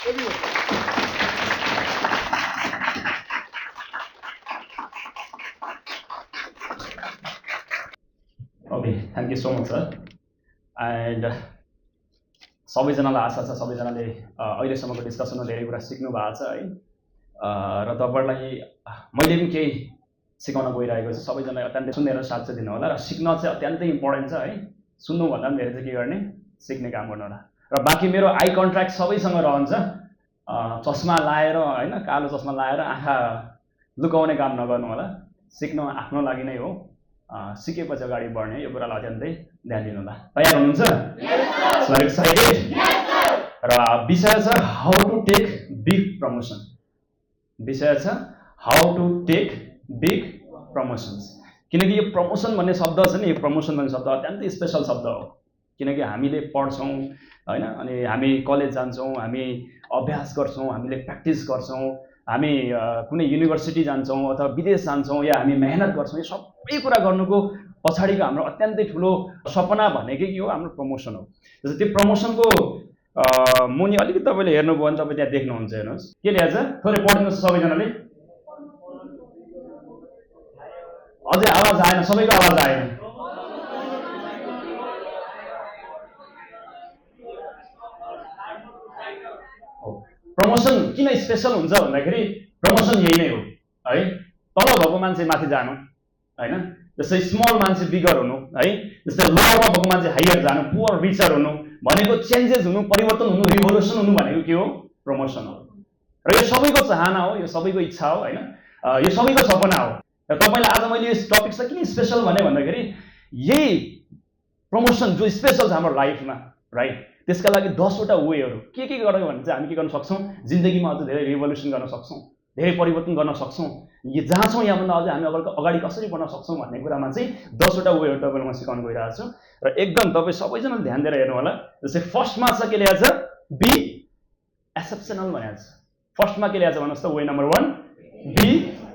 Okay, thank you so much, sir. And सबैजनालाई आशा छ सबैजनाले अहिलेसम्मको डिस्कसनमा धेरै कुरा सिक्नु भएको छ है। र तपाईहरुलाई मैले पनि केही सिकाउन गइरहेको छु। सबैजनाले अत्यन्तै सुनेर साथ चाहिँ दिनु होला र सिक्न चाहिँ अत्यन्तै इम्पोर्टेन्ट छ है। सुन्नु भन्दा पनि धेरै चाहिँ के गर्ने, सिक्ने काम गर्नु होला। र बाँकी मेरो आई कन्ट्याक्ट सबैसँग रहन्छ। चस्मा लाएर हैन, कालो चस्मा लाएर आँखा लुकाउने काम नगर्नु होला। सिक्नु आफ्नो लागि नै हो। सिकेपछि अगाडि बढ्ने यो कुरालाई अत्यन्तै ध्यान दिनु होला। तयार हुनुहुन्छ? Yes sir. Excited? Yes sir. र विषय छ how to take big promotion. विषय छ how to take big promotions. किनकि यो प्रमोसन भन्ने शब्द छ नि, यो प्रमोसन भन्ने शब्द अत्यन्तै स्पेशल शब्द हो। किनकि हामीले पढ्छौँ हैन, अनि हामी कलेज जान्छौँ, हामी अभ्यास गर्छौँ, हामीले प्र्याक्टिस गर्छौँ, हामी कुनै युनिभर्सिटी जान्छौँ अथवा विदेश जान्छौँ या हामी मेहनत गर्छौँ। यो सबै कुरा गर्नुको पछाडिको हाम्रो अत्यन्तै ठुलो सपना भनेकै के हो? हाम्रो प्रमोसन हो। जस्तै त्यो प्रमोसनको मुनि अलिकति तपाईँले हेर्नुभयो भने तपाईँ त्यहाँ देख्नुहुन्छ। हेर्नुहोस् के लेखेको छ, थोरै पढ्नुहोस् सबैजनाले। अझै आवाज आएन, सबैको आवाज आएन। प्रमोसन किन स्पेशल हुन्छ भन्दाखेरि प्रमोसन यही नै हो है। तल भएको मान्छे माथि जानु हैन, जस्तै स्मल मान्छे बिगर हुनु है, जस्तै लोवरमा भएको मान्छे हायर जानु, पुअर रिचर हुनु भनेको चेन्जेस हुनु, परिवर्तन हुनु, रिभोल्युसन हुनु भनेको के हो? प्रमोसन हो। र यो सबैको चाहना हो, यो सबैको इच्छा हो हैन, यो सबैको सपना हो। र तपाईलाई आज मैले यस टपिकलाई किन स्पेशल भने भन्दाखेरि यही प्रमोसन जो स्पेशल छ हाम्रो लाइफमा राइट, त्यसका लागि 10 वटा वेहरू के गर्यो भने चाहिँ हामी के गर्न सक्छौँ, जिन्दगीमा अझ धेरै रिभोल्युसन गर्न सक्छौँ, धेरै परिवर्तन गर्न सक्छौँ। जहाँ छौँ यहाँभन्दा अझै हामी अगाडि कसरी बढ्न सक्छौँ भन्ने कुरामा चाहिँ 10 वटा वेहरू तपाईँलाई म सिकाउन गइरहेको छु। र एकदम तपाईँ सबैजनाले ध्यान दिएर हेर्नु होला। जस्तै फर्स्टमा छ के लेखेको छ, बी एक्सेप्सनल भनेको छ। फर्स्टमा के लेखेको छ भन्नुहोस् त, वे नम्बर 1 बी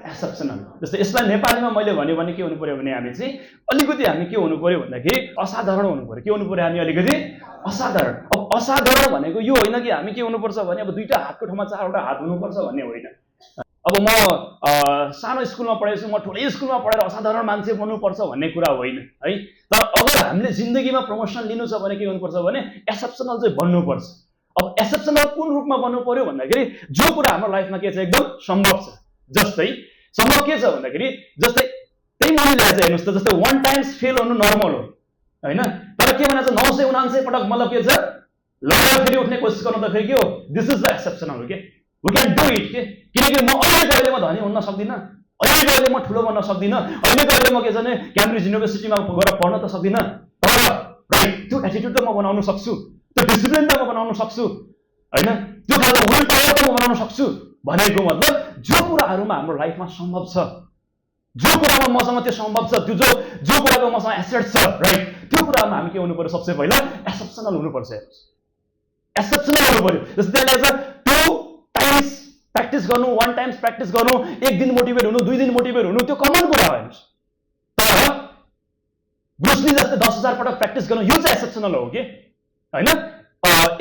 एक्सेप्सनल। जस्तै यसलाई नेपालीमा मैले भन्यो भने के हुनु पर्यो भने हामी चाहिँ अलिकति हामी के हुनु पर्यो भन्दाखेरि असाधारण हुनु पर्यो। के हुनु पर्यो? हामी अलिकति असाधारण। अब असाधारण भनेको यो होइन कि हामी के हुनुपर्छ भने अब 2टा हातको ठाउँमा 4वटा हात हुनुपर्छ भन्ने होइन। अब म सानो स्कुलमा पढेछु, म ठुलै स्कुलमा पढेर असाधारण मान्छे बन्नुपर्छ भन्ने कुरा होइन है। तर अगर हामीले जिन्दगीमा प्रमोसन लिनु छ भने के गर्नुपर्छ भने एक्सेप्सनल चाहिँ बन्नुपर्छ। अब एक्सेप्सनल कुन रूपमा बन्नु पर्यो भन्दाखेरि जो कुरा हाम्रो लाइफमा के छ एकदम सम्भव छ। जस्तै सम्भव के छ भन्दाखेरि जस्तै त्यही मैले चाहिँ हेर्नुहोस् त, जस्तै 1 टाइम्स फेल हुनु नर्मल हो हैन, तर के भनेको छ 979 पटक मतलब के छ लगाएर फेरि उठ्ने कोसिस गर्नु त फेरि के हो? दिस इज द एक्सेप्सनल हो के। वी क्यान डु इट के। किनकि म अहिले धनी हुन सक्दिनँ, अहिले म ठुलो बन्न सक्दिनँ, अहिले म के छ भने क्याम्ब्रिज युनिभर्सिटीमा गएर पढ्न त सक्दिनँ, तर राइट त्यो एटिट्युड त म बनाउन सक्छु, त्यो डिसिप्लिन त म बनाउन सक्छु हैन, त्यो खालको विल पावर त म बनाउन सक्छु। भनेको मतलब जो कुराहरुमा हाम्रो लाइफमा सम्भव छ, जो कुरामा मसँग त्यो सम्भव छ, त्यो जो कुराको मसँग एसेट छ राइट, त्यो कुरामा हामी के हुनु पर्यो? सबसे पहिला एक्सेप्सनल हुनु पर्छ। एक्सेप्सनल हुनु पर्यो। जस्तै त्यहाँ 2 टाइम्स प्र्याक्टिस गर्नु, 1 टाइम्स प्र्याक्टिस गर्नु, 1 दिन मोटिभेट हुनु, 2 दिन मोटिभेट हुनु त्यो कमन कुरा हो। तर ब्रुस ली जस्तै 10,000 पटक प्र्याक्टिस गर्नु यो चाहिँ एक्सेप्सनल हो के हैन।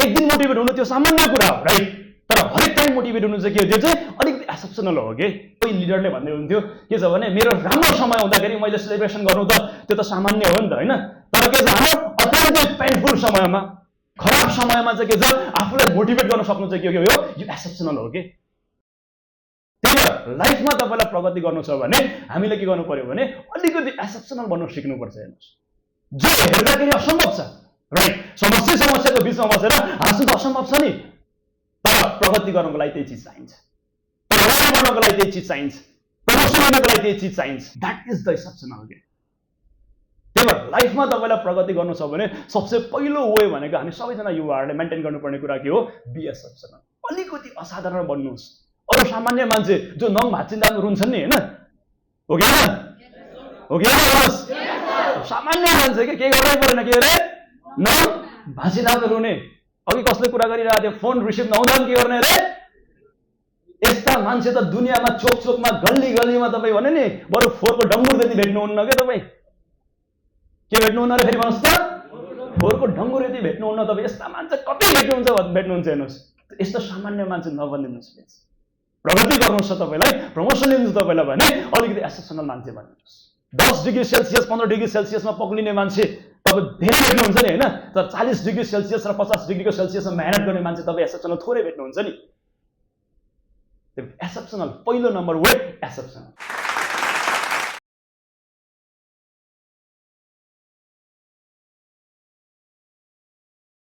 1 दिन मोटिभेट हुनु त्यो सामान्य कुरा हो राइट, तर हरेक टाइम मोटिभेट हुनु चाहिँ के त्यो चाहिँ अलिकति एक्सेप्सनल हो के। कोही लिडरले भन्दै हुन्थ्यो के छ भने मेरो राम्रो समय हुँदाखेरि मैले सेलिब्रेसन गर्नु त त्यो त सामान्य हो नि त हैन, तर के छ हाम्रो अत्यन्तै पेनफुल समयमा, खराब समयमा चाहिँ के छ आफूलाई मोटिभेट गर्न सक्नु चाहिँ के हो? यो एक्सेप्सनल हो के। लाइफमा तपाईलाई प्रगति गर्नु छ भने हामीले के गर्नु पर्यो भने अलिकति एक्सेप्सनल बन्नु सिक्नु पर्छ। हेर्नुस् जो हेर्दाखेरि असम्भव छ राइट, समस्याको बीचमा बसेर हाँस्नु त असम्भव छ नि, तर प्रगति गर्नको लागि त्यही चिज चाहिन्छ, अगाडि बढ्नको लागि त्यही चिज चाहिन्छ, प्रमोसन गर्नको लागि त्यही चिज चाहिन्छ। द्याट इज द एक्सेप्सनल के। त्यही भएर लाइफमा तपाईलाई प्रगति गर्नु छ भने सबसे पहिलो वे भनेको हामी सबैजना युवाहरूले मेन्टेन गर्नुपर्ने कुरा के हो? Be exceptional. अलिकति असाधारण बन्नुहोस्। अरू सामान्य मान्छे जो नङ भाँचिँदा रुन्छन् नि हैन, हो कि हैन? हो कि हैन? सामान्य मान्छे के गर्नै परेन के अरे नङ भाँचिँदा रुने। अघि कसले कुरा गरिरहेको थियो, फोन रिसिभ नहुँदा के गर्ने अरे? यस्ता मान्छे त दुनियाँमा चोकमा गल्लीमा तपाईँ भने नि बरु फोरको डङ्गुर जति भेट्नुहुन्न के। तपाईँ के भेट्नुहुन्न रे? फेरि भन्नुहोस् त, फोरको डङ्गुर यति भेट्नुहुन्न तपाईँ। यस्ता मान्छे कतै भेट्नुहुन्छ हेर्नुहोस्। यस्तो सामान्य मान्छे नबनिदिनुहोस् प्लिज। प्रगति गर्नु छ तपाईँलाई, प्रमोसन लिनु छ तपाईँलाई भने अलिकति एक्सेप्सनल मान्छे बनिनुहोस्। 10 डिग्री सेल्सियस 15 डिग्री सेल्सियसमा पक्लिने मान्छे तपाईँ धेरै भेट्नुहुन्छ नि होइन, तर 40 डिग्री सेल्सियस र 50 डिग्रीको सेल्सियसमा मेहनत गर्ने मान्छे तपाईँ एक्सेप्सनल थोरै भेट्नुहुन्छ नि। एक्सेप्सनल, पहिलो नम्बर वर्ड एक्सेप्सनल।